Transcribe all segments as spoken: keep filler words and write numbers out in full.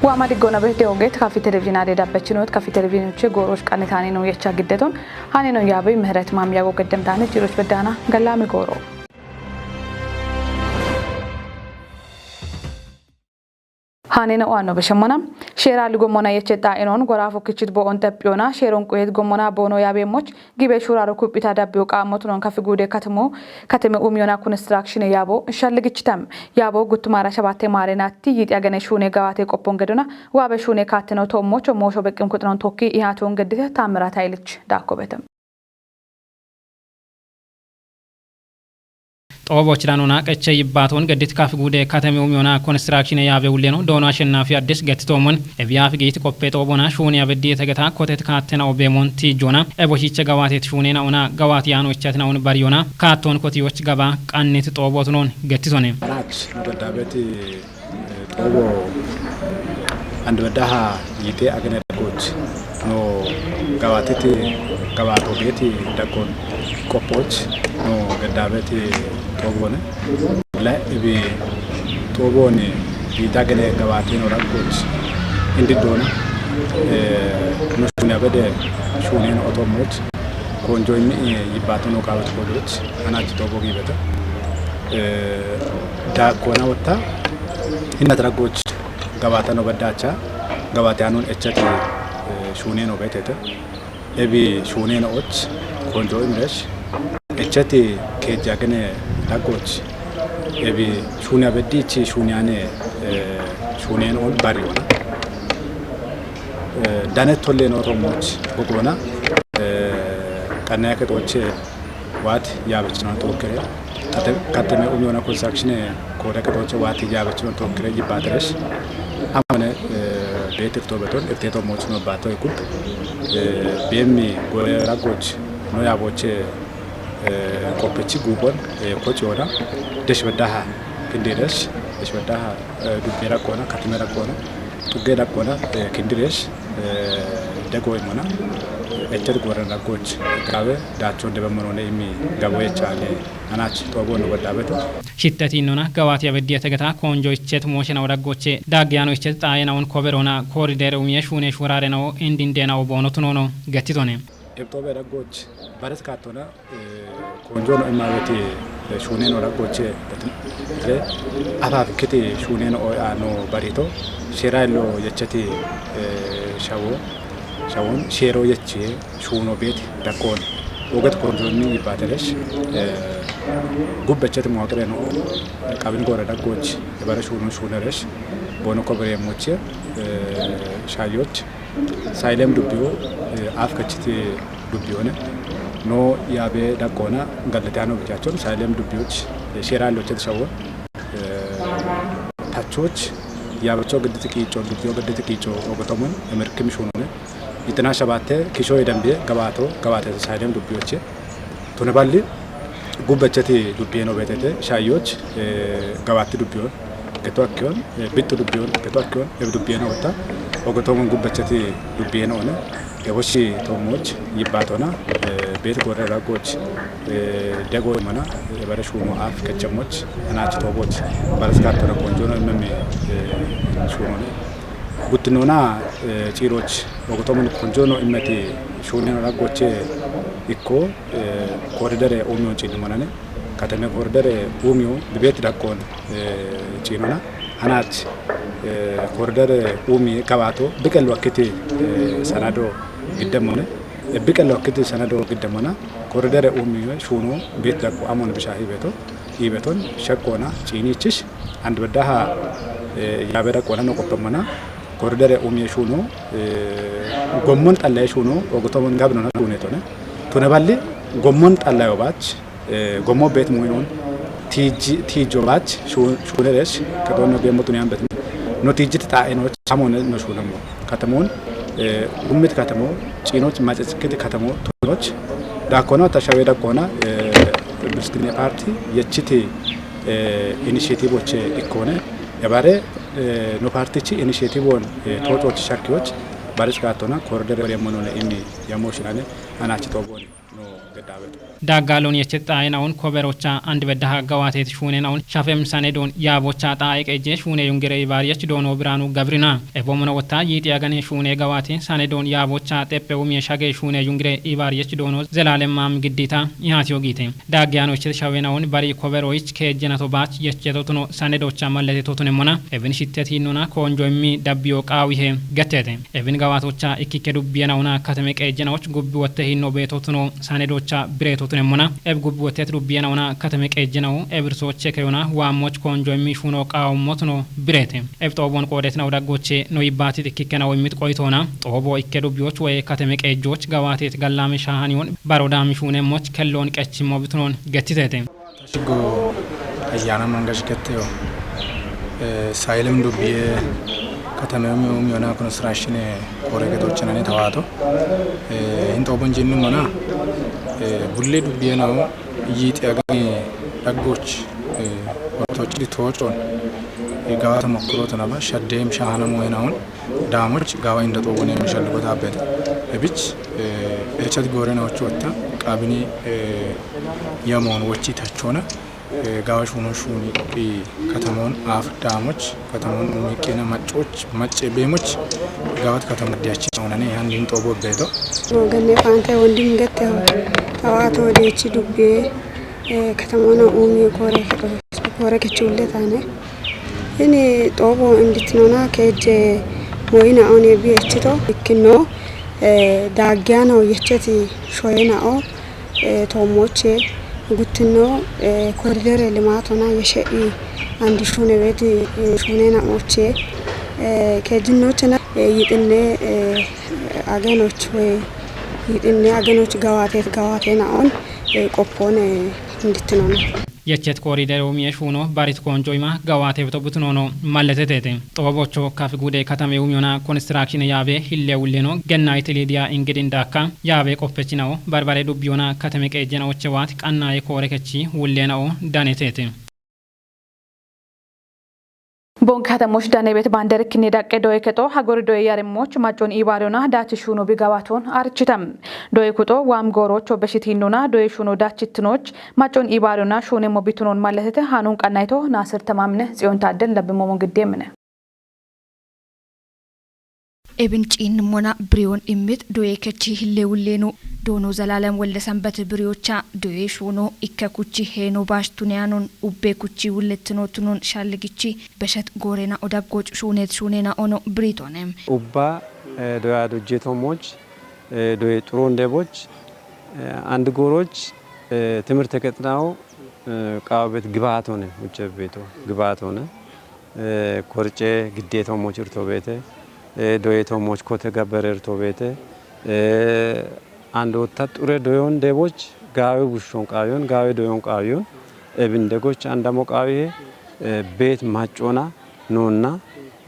Waama diggoona beh de'oogeet kafi televizhiinaa deedabbechinot kafi televizhiinoche gooroch qannitaanino yecha giddeton hanino yaabi Mihret Maamiyago geddemtaane jiroch beddaana gallaami gooro. Hanino oanno beshemmona sheera ligommona yeche xaa'inoon goraafo kichit bo'on xephiyoona sheeron quyet gommona boono yaabeemmoch gibe shuuraaro kuphita dabbiyo qaammotunon kafi guude katamo kateme umiyoona konistiraakshine yaabo shalligichitam. Yaabo guttumaara shabatte maareenaatti yiixi agene shuune gawaate qoppon gedona waabe shuune kaatteno toommocho moosho beqqim kuxinon tokki ihaatoon geddite Taammirata Ilich daakko betem. Xoobochira nuna qeche yibbaatoon geddit kafi guude kateme umiyoona konistiraakshine yaabe wulleno doono Ashennaafi Addis gettitoomon ebiyaa figiit qoppe xoobona shuuniya beddi tegeta kotet kaattena obeemoon tiijjoona eboshiche gawaatet shuunena una gawaati yaano ichatina un bariyona kaattoon kotiyoch gaba qannit xoobootunoon gettitone. Naach nu gaddaabeti xoobo and beddaha yiite agene daggoch no gawaatiti gawaato beeti daggoon qoppooch no gaddaabeti xooboone. La ibi xoobooni yiite agene gawaatino daggoch indi doona no shuuniya bede shuuneen otommooch konjo immi yibbaatono qaawet kodoch anachi xoobo giibete daakkoona wotta hinnat daggoch gabaatano baddaacha gabaate anuun echati shuuneen obeetete ebi shuuneen och konjo imiresh echati keejja gene daggoch ebi shuuniya beddiichi shuuniyaane shuuneen on bariyona dane tolleen otommooch gogoona qannaya kexooche waati yaabichinoona tookkire kateme umyoona konistiraakshine koode kexooche waati yaabichinoona tookkire yibbaatiresh amane beeti irtoo beton irteetoo moochino baatoo ikub beemmi goye raggoch no yaabooche qoppechi guuphon kociyoona desh beddaha kindiresh desh beddaha dubbee rakkoona katime rakkoona xuggee rakkoona kindiresh degoo imona echchati goorren raggoch gaawe daachoon debemmonoone imi gaboyechaane anaach xooboonno goddaabeto. Shittetiinnona gawaati abeddi etegeta koonjo ichet mooshena odaggoche daaggeyaano ichet xaayena on koberoona koorideere umiye shuune shuuraarenao indindeenao boonotunoono gettitone. Ebxoobe daggoch bares kaattona konjono immabeti shuuneno daggoche tre afafikkiti shuuneno oya no barito sheera illo yecheti shawo shawon sheero yechiye shuuno beeti daggoon oget konjonni yibbateresh gubbecheti mooqireno qabin goore daggoch ebare shuuno shuuneresh boono kobereemmoche shaayoch Saylem dubbiyo aaf kachiti dubbiyone no yaabe daggoona gallatiyaano bichaachon saylem dubbiyoch sheera locheti shawon tachoch yaabecho gidditi qiicho dubbiyo gidditi qiicho ogotomon emirkim shuunone yitina shabatte kisho yedambiye gabaato gabaate saylem dubbiyoche tune balli gubbecheti dubbiyeno beetete shaayoch gabaatti dubbiyon geto akkiyon bixxu dubbiyon geto akkiyon ebi dubbiyeno otta ogotomon gubbecheti dubbiyeno one eboshi tommoch yibbatona beeti gorre raggoch dego mana ebare shuuno aaf kechemmoch anaach tooboch bares gattona konjono immemi shuunone guttinona ciiroch ogotomon konjono immeti shuuneno raggoche ikko koridere umiyon ciinni manane kateme koridere umiyo bibeeti daggoon ciinona hanaach koridere umiye gabaato biqellu akkiti sanado giddemmone biqellu akkiti sanado giddemmona koridere umiye shuuno beeti daggo amon bisha hibeto hibeton shekkoona ciiniichish and beddaha yaabe daggoona no qoppemmona koridere umiye shuuno gommon xallaye shuuno ogotomon gabinona shuunetone tune balli gommon xallayo baach gommo beet muinoon tiijjo baach shuuneresh kexoonno geemmo tuniyan betin no tiijjiti xaa'enoch amone no shuunemmo katemoon gummit katemo ciinoch macesikiti katemo tunoch daakkoona ta shawee daggoona bilskine paarti yechiti inishetivoche ikkoone ebare no paartichi inishetivoon toococh shakkiyoch baris gaattona koridere yemonone imi yammo shinane anachi toobooni no geddaawete Daaggaalon yecheti xaaye naun koberocha andi beddaha gawaateeti shuune naun shafem sanedoon yaabocha xaaye qeejje shuune yungire ibaar yech doono biraanu gabrina. Eboomuna wotta yiixi agane shuune gawaate sanedoon yaabocha xeppe umiye shage shuune yungire ibaar yech doono zelaalem maam giddiita ihaatiyo giite. Daaggiyaano yecheti shawe naun bari koberoyich keejjenato baach yechetotuno sanedocha malletetotunemmona ebin shittet hiinnona koonjo immi dabbiyo qaawihe getteete. Ebin gawaatocha ikkikke dubbiyenauna kateme qeejjenaoch gubbi wotte hinno beetotuno sanedocha bireetotunemmona eb gubbi wottet dubbiyenauna kateme qeejjenau ebirsoche keyona waammoch koonjo immi shuno qaawummotuno bireete. Eb xoobon qoodetinau daggoche no yibbaatit ikkikkenau immit qoyitoona xoobo ikke dubbiyoch woye kateme qeejjoch gawaatet gallaame shaahaniyon baro daami shuunemmoch kelloon qechimmo bitunoon gettiteete. Tashiggo ayyaana mangash getteyo. Eh, Sayilem dubbiye katame umi umi yona konstrashine kore getochana ne tawato. Eh, hinto bonjinnu mana. Eh, bulle dubbiye nawo yiti agani daggoch. Eh, tochi di tochon. Eh, gawata mokkuro tanaba shaddem shahana moyenaun. Daamoch gaawa inda xoogone mishalligo taabbete. Ebich, eh, echati goore naochu watta qaabini, eh, yamoon wochi tachona, eh, gaawa shuuno shuuni, eh, katamoon aaf daamoch, katamoon umiqina maccoch, macce beemoch, gaawat katamoon diyachi naonane han din xoobo beedo. Ganne faante wondim getteho. Tawaato deechi dubbiye, eh, katamoona umiye koore, koore kechuulle taane. Ini xoobo indittinona keejje moyina one biyechito ikkino, eh, daaggiyano yecheti shoyenao, eh, toommoche guttino, eh, koridere limaatona yeshe'i andi shune wedi, eh, shune naoche, eh, keejjinochena, eh, yixinne, eh, agenoch woy yixinne agenoch gawaatet gawaate naon, eh, qoppoon, eh, indittinona. Yechet koorider umiye shuuno barit koonjo ima gawaate bito butunono malletetete. Xoobocho kafi gude katame umiyona konistiraakshine yaabe hille wulleno gennayiti Lidiya ingidin daakka yaabe qoppechinao barbare dubbiyona katame qeejjena oche waati qannaye koore kechi wullenao danetete. Bonke hatamoch dane bet bander kinni daqqe doye kexo hagori doye yaremoch maccon ibaariyona daachi shuuno bi gawaton arichitam. Doye kuxo waam goorocho beshit hinnona doye shuuno daachittinoch maccon ibaariyona shuunemmo bitunon malletete haanun qannayto Naasir Tamaamine Tsiyoon Taadden labbimmoomon giddeemine. Ebin ciinnimona biriyoon immit doye kechi hille wulleenu doono Zalaalem Wolde Sanbet biriyocha doye shuuno ikka kuchi heeno baash tuniyanon ubbe kuchi wullettino tunon shalligichi beshet goorena odaggoch shuunet shuunena ono biriitone. Ubba, eh, doya dujje tommoch, eh, doye xuron deboch, eh, and gooroch, eh, timirte kexnawo, eh, qaawabet gibaatone, ucce beeto gibaatone. Eh, korce giddeetoomoch irtobeete, eh, doyeetoomoch kote gabbere irtobeete, eh, andootta xure doyon deboch gaawe bushshon qaawiyon, gaawe doyon qaawiyon, ebin degoch andamo qaawihe, eh, beet maccona noonna,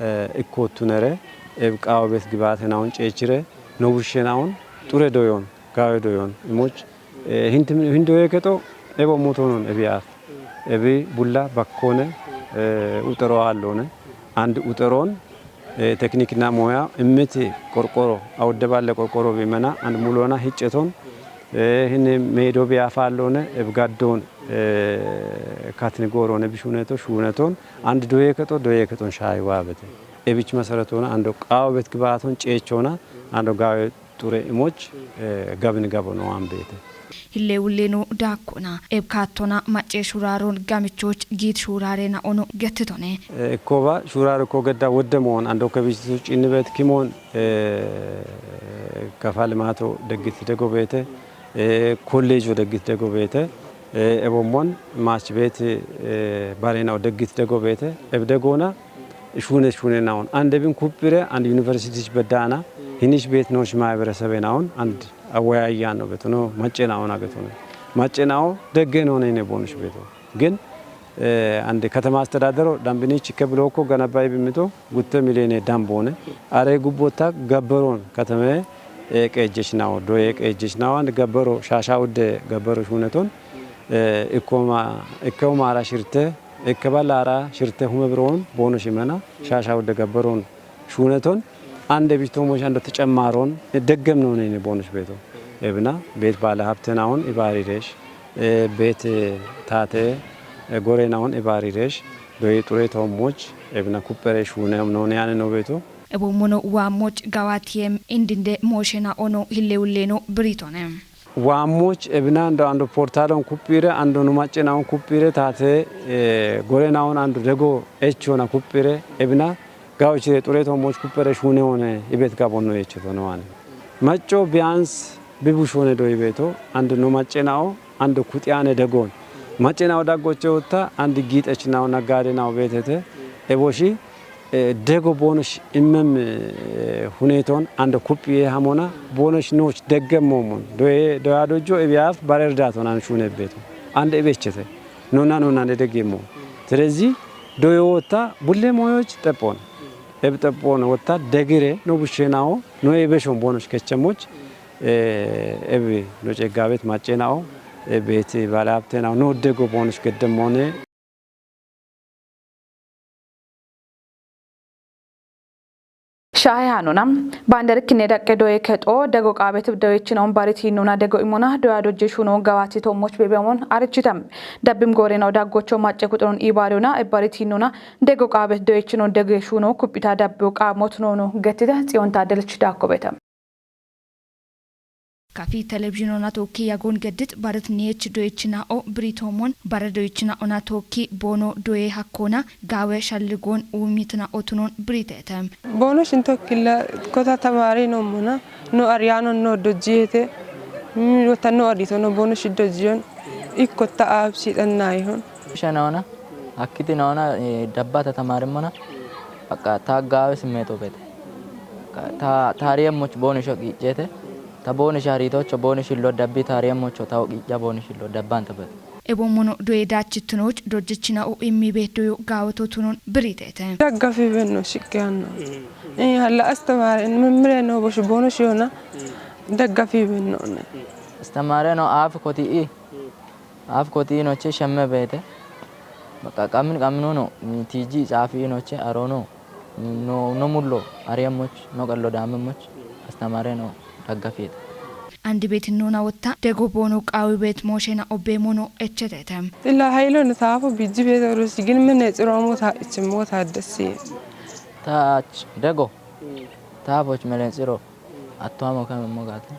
eh, ikkootunere, eb qaawo beet gibaate naon ceechire, no bushshe naon xure doyon, gaawe doyon imoch, eh, hintim-, hindoye kexo ebo motonon ebi aaf. Ebi bulla bakkone, eh, uxero aallone. And uxeron, eh, teknikna moya immiti qorqoro, awudde balle qorqoro bimena, and mulona hicceton, eh, hin meedo bi aaf aallone, eb gaddon, eh, katni goorone bi shuuneto, shuuneton, and doye kexo, doye kexon shaayi waabete. Ebich masaretona, ando qaawo bet gibaaton ceechona, ando gaawe xure imoch, eh, gabin gabo no ambeete. Hille wulleno daakkona, eb kaattona macce shuraaron gamichoch giit shuraarena ono gettitone. Eh, ikkoba shuraar ikko gedda wodde moon, ando kebisitu cinnibet kimoon, eh, kafa limato deggit degobeete, eh, kolleejo deggit degobeete, eh, ebommon maach beet, eh, barena deggit degobeete, eb degona, shuune shuune naon. And ebin kuppire and university bedana hinish beet noosh maaberesebe naon and aweyayan no betono macce naon agetono. Macce nao degge none ne bonush beto. Gin, eh, and katama astedadero dambinich ke bloko ganabay bimito gutte milene dambone. Are gubbota gabberon katame, eh, qeejjesh nao, doye qeejjesh nao and gabbero shasha udde gabbero shuuneton, eh, ikkoma, ikkoma ara shirte Ikke ballara shirte hume biroon boonosh imena, shaasha wudde gabberoon shuuneton, ande bistoomoosh ando tecemmaroon, deggem nooneyne boonosh beeto. Ebina, beet baale habte naun ibaariresh, e, beet taate, e, gore naun ibaariresh, doye xure toommoch, ebina kupheresh hunem noone ane no beeto. Ebo mono waammoch gawaatiyem indinde mooshena ono hille ulleno biriitone. Waammoch ebina ando ando portalon kuphire, ando nu maccena on kuphire, taate, e, gore naun ando dego echona kuphire, ebina gawochire xure toommoch kupheresh hune one ibet gabonno echoto no ane. Macco biyans bibushone doy beeto, ando nu maccena o, ando kuxiyane degon. Maccena o daggoche otta, andi giixech naw naggaade naw beetete, eboshi, e, dego boonosh immem, e, huneton, ando kuphiye hamona, boonosh nooch deggem moomon. Doye, doya dojjo ebiyaf bare erdaton an shune beeto. Ande ebechete. Nona, nona ne deggem mo. Terezi, doye otta, bulle moyoch xephon. Eb xephon otta, degire, no bushe naw, no ebeshon boonosh kechemoch, e, eb no ceggabet maccena o, e, beet baale habte naw, no dego boonosh geddem moone. Shahe hanona, baanderikkinne daqqe doye kexo, dego qaabetib doyechinaun barit hinnona dego imona, doya dojje shuno gawaati toommoch beebemon arichitam. Dabbim goorena o daggocho macce kuxuron ibaariyona, e barit hinnona, dego qaabet doyechinon dege shuno kuphita dabbiyo qaamot noono gettite, Tsiyon Taaddelech daakko beetam. Kafi televizhinona tookki yagon geddit barit niyech doyechina o biriitoomon, bare doyechina ona tookki boono doye hakkoona, gaawe shalligoon uumitna otunon biriiteete. Boono shin tokkilla kota tamaari noommona, no ariyaanon no dojjiyete, mm, wota no adito no boono shi dojjiyon, ikkotta aabsi xennayihon. Shanawona, akkiti nawona, e, dabbata tamaarimmona, baqqa ta gaawe simmeeto beete. Ka-, ta, taariye moch boonisho qiiccete, ta boonisha hariitocho boonishillo dabbi taariye mocho tawo qiicca boonishillo dabbanta beete. Ebo mono doye daachitinoch dojjechina o immi beet doyo gaawototunon biriiteete. Daggafi benno shiqqe anno. E, halla astamaare, memmire no bosh boonosh yona, daggafi benno ne. Astamaare no aaf koti i. Aaf koti inoche shemme beete. Baqqa qamin qaminuno, mm, tiji xaafi inoche arono, mm, no, no mullo ariyemmoch, no qallo daamemmoch, astamaare no daggafiete. Andi beet nona wotta, dego boono qaawi beet mooshena obbe mono echeteete. Illa haylo ne taafo bijji beet orosi gin mene xiroomo ta ichimmo ta desi. Taach dego. Taafoch melen xiro. Attoamo kamemmo gaate.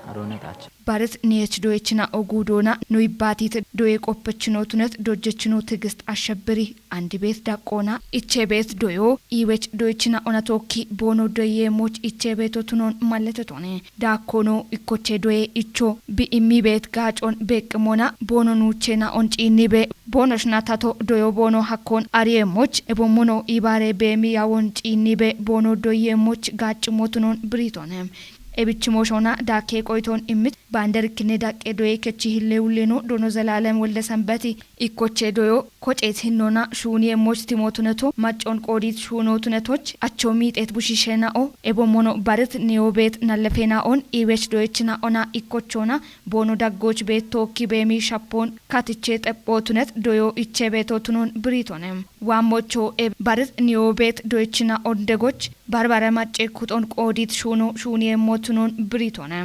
Aroone taach. Barit niyech doyechina o guudoona no ibbaatit doye qoppechinotunet dojjechino Tigist Ashebbiri andi beet daqqoona iche beet doyo iwech doyechina ona tookki boono doyeemoch iche beetotunon malletetoone. Daakkono ikkoche doye icho bi immi beet gaacon beeqqimona boono nuuchena on ciinnibe boonoshna tato doyo boono hakkon ariyeemoch ebo mono ibaare beemi yawon ciinnibe boono doyeemoch gaaccimotunon biriitoone. Ebichimoshona daakke qoyton immit baanderikkinne daqqe doye kechi hille ulleno doono Zelalem Welde Sanbeti ikkoche doyo koceet hinnona shuuniye moch timootuneto maccon qoodit shuunootunetoch acho miixeet bushishena'o ebo mono barit niyo beet nallefena'on iwech doyechina'ona ikkochona boono daggoch beet tookki beemi shappoon katiche xephootunet doyo iche beetotunon biriitone. Waammocho e barit niyo beet doyechina on degoch barbare macce kuxon qoodit shuuno shuuniyemmotunon biriitone.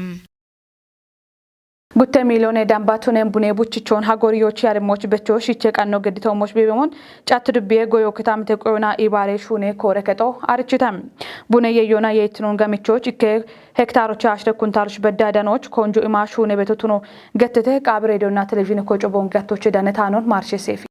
Gutte miiliyoone damba tunen bune buchichon hagoriyoch yarimmoch becho shiche qanno gedditoommoch bibemon catti dubbiye goyo kitamite qoyona ibaare shuune koore kexo arichitam. Bune yeyona yeittinon gamichoch ikke hektaroch ashre kuntaroch beddadanoch konjo ima shuune betotuno gettete. Qaabi Rediyonna Televizhiine koco bongi gattoche dane taanon marshe seefi.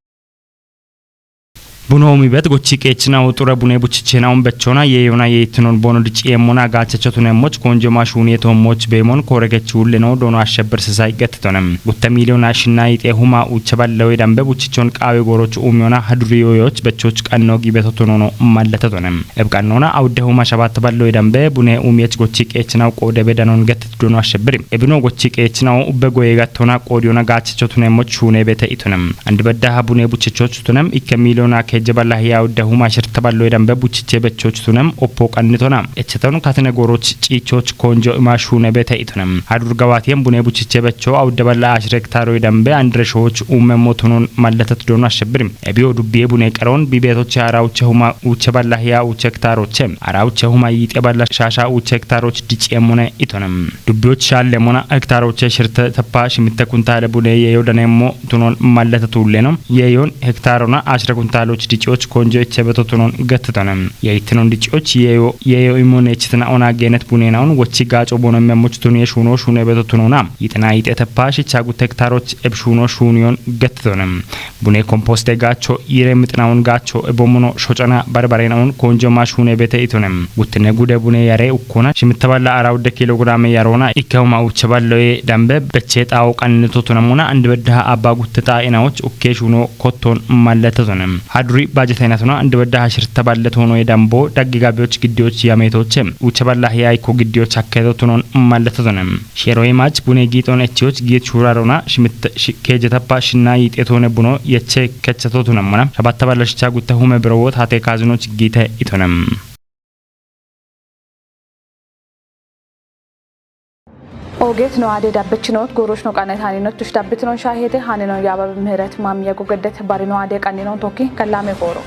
Buno umi bet gochi qeechinawo xure bune buchichena un bechona yeeyona yeeyittinon bono dicci yemmona gaachacho tunemmoch konjo ma shuuni yetommoch beemon koore gechi ulleno doono ashebbirsisa iggettitonem. Gutte miiliyon ashinna yixeehuma ucha ballawe dambe buchichon qaawe gooroch uumiyona haduriyoyoch bechoch qanno giibetotonono malletetonem. Eb qannona awuddehuma shabatta ballowe dambe bune uumiyech gochi qeechinaw qoode bedanon gettiti doono ashebbiri. Ebino gochi qeechinaw ubbe goye gattona qoodiyona gaachacho tunemmoch shuune bete itonem. Andi beddaha bune buchichoch tunem ikke miiliyona Ejje balla hiya udde huma shirta ballo edambe buchiche bechoch tunem oppo qannitona. Echetonu katine goroch ciichoch konjo ima shune bete itonem. Hadur gawatien bune buchiche becho awudde balla ashir hektaro edambe andre shoch umme motunon mallatat dono ashebbirim. Ebiyo dubbiye bune qaron bibetoche ara uche huma uche balla hiya uche hektaroche. Ara uche huma yiite balla shasha uche hektaroch dici emone itonem. Dubbiyoch shalle mona hektaroche shirta tappa shimitte kuntale bune yeyo danemmo tunon mallata tulleno. Yeyon hektarona ashira kuntaloch dicioch konjo iche beto tunon gattatonem. Yeitenon dicioch yeyo yeyo imone chitna ona genet bunena on wochi gacho bono memoch tuniye shuno shune beto tunona. Yitna yite tappa shicha gut hektaroch eb shuno shuniyon gattatonem. Bune komposte gacho yire mitnaun gacho ebomono shocana barbarena un konjo ma shune bete itonem. Gutne gude bune yare ukkona shimitta balla ara udde kilograme yarona ikkahuma uche balloye dambe beche xawo qannito tunamuna and beddaha abba gutte xa enawoch ukke shuno kotton mallata tunem. Haduri bajeta inatuna and beddaha shirta balle tono ye dambo daggi gabiyoch giddiyoch yametoche. Uche balla hiya ikko giddiyoch hakketo tunon mallata tunem. Shero imach bune giton echiyoch git shurarona shimitta shi- kejetappa shinna yitetoone buno yeche kechato tunamana. Shabatta balla shicha gutta hume biro wot hate kazinoch gite itonem. Ogeet no ade dabbechinoot goroch no qanne taninot tush dabbitinon shahete hanino yabab mihret mam yego geddet barino ade qannino tokki kallame foro.